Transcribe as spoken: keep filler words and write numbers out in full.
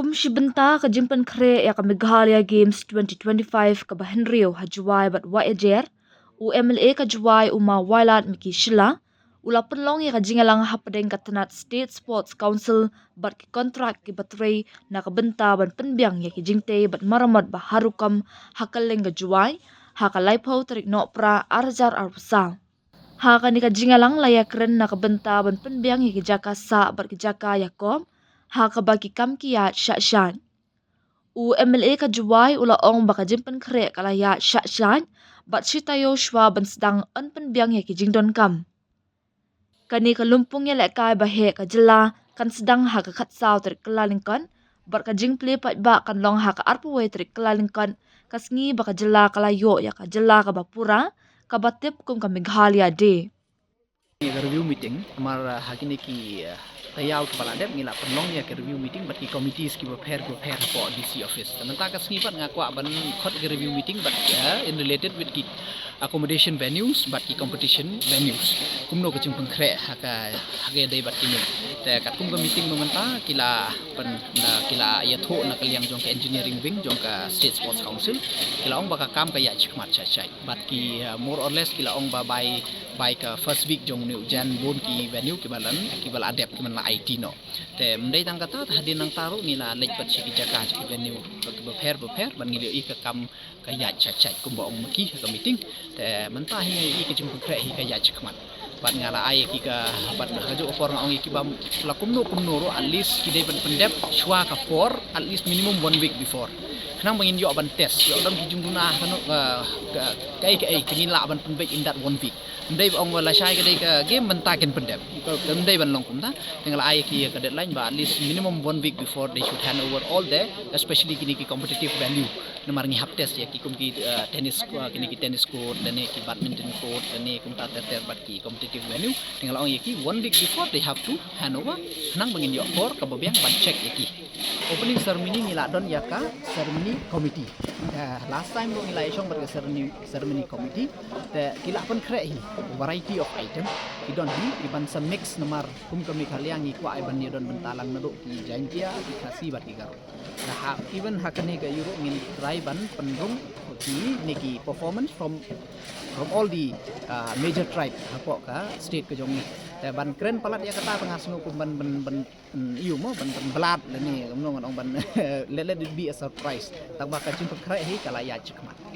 Kum shi bynta ka jingpynkhreh ïa ka Meghalaya Games twenty twenty-five kaba hynriew ha Jowai bad Wahiajer, u M L A ka Jowai u ma Wailadmiki Shylla u la pynlong ïa ka jingïalang hapdeng ka tnat State Sports Council bad ki kontrak kiba trei na ka bynta ban pynbiang ïa ki jingtei bad maramot ba har rukom ha kylleng ka Jowai ha ka laiphew tarik Nohprah ar hajar arphew saw. Ha kane ka jingïalang la ïakren na ka bynta ban pynbiang ïa ki jaka sah bad ki jaka ïakob ha kaba ki kam ki ïaid shah shait. U M L A ka Jowai u la ong ba ka jingpynkhreh ka la ïaid shah shait bad shi taïew shuwa ban sdang yn pynbiang ïa ki jingdonkam. Kane ka lympung ïalehkai ba heh ka jylla kan sdang ha ka khatsaw tarik Kyllalyngkot bad ka jingplie paidbah kan long ha ka arphew wei tarik Kyllalyngkot, ka sngi ba ka jylla ka la ïoh ïa ka jylla kaba pura, kaba tip kum ka Meghalaya Day. Ïa ka review meeting, namar, uh, ha kine ki, uh, taïew kiba la dep ngi la pynlong ïa ka review meeting bad ki committees kiba pher kiba pher hapoh D C office. Te mynta ka sngi pat nga kwah ban khot ka review meeting bad, uh, in related with ki accommodation venues bad ki competition venues. Kumno ka jingpynkhreh ha ka, ha ka dei bad kine. Te katkum ka meeting mynta ki la pyn, na, ki la ïathuh na ka liang jong ka engineering wing jong ka State Sports Council. Ki la ong ba ka kam ka ïaid shakhmat shah shait. Bad ki, uh, more or less ki la ong ba bai, bai ka first week jong une u Jan bun ki venue kiba la, kiba la dep kiba la aiti noh. Te ym dei tang kata, te hadien nangta ruh ngi la leit pat sha ki jaka, sha ki venue ba, ba pher ba pher, ban ngi la ïohi ka kam ka ïaid shah shait kumba ong ma ki ha ka meeting. Te mynta hi ngi ïohi ka jingpynkhreh hi ka ïaid shakhmat. Bad nga la ai ki ka, bad ha kajuh ka por nga ong ïa ki ba la kumno kumno ruh, at least ki dei ban pyndep shuwa ka por, at least minimum one week before. Khnang ba ngin ïoh ban test, ïoh don ki jingduna kano ka, ka, kaei kaei, te ngin lah ban pynbeit in that one week. Ym dei ba ong ba lashai ka dei ka game mynta kin pyndep. Ka, ka ym dei ban long kumta. Te nga la ai ki ka deadline ba at least minimum one week before they should hand over all the, especially kine ki competitive venue. Namar ngi hap test ïa ki kum ki, uh, tennis, uh, kine ki tennis court, lane ki badminton court, lane kumta ter ter bad ki competitive venue. Te nga la ong ïa ki one week before they have to hand over. Khnang ba ngin ïoh por kaba biang ban check ïa ki. Opening ceremony ngi la don ïa ka ceremony committee. Uh, last time ruh ngi la ïashong bad ka ceremony, ceremony committee. Te ki la pynkhreh hi variety of item. Ki don hi, ki ban sa mix namar kum ka Meghalaya ngi kwah ban ïa don bynta lang naduh ki Jaintia, ki Khasi bad ki Garo. Te ha, even ha kane ka Europe ngin try ban pynrung kine ki performance from, from all the, uh, major tribe hapoh ka state ka jong ngi. Te ban kren palat ïa kata, te nga sngew kum ban, ban, ban, mm, ïa mo, ban, ban blad lane, kumno ngan ong, ban, let, let it be a surprise. Tang ba ka jingpynkhreh hi ka la ïaid shakhmat.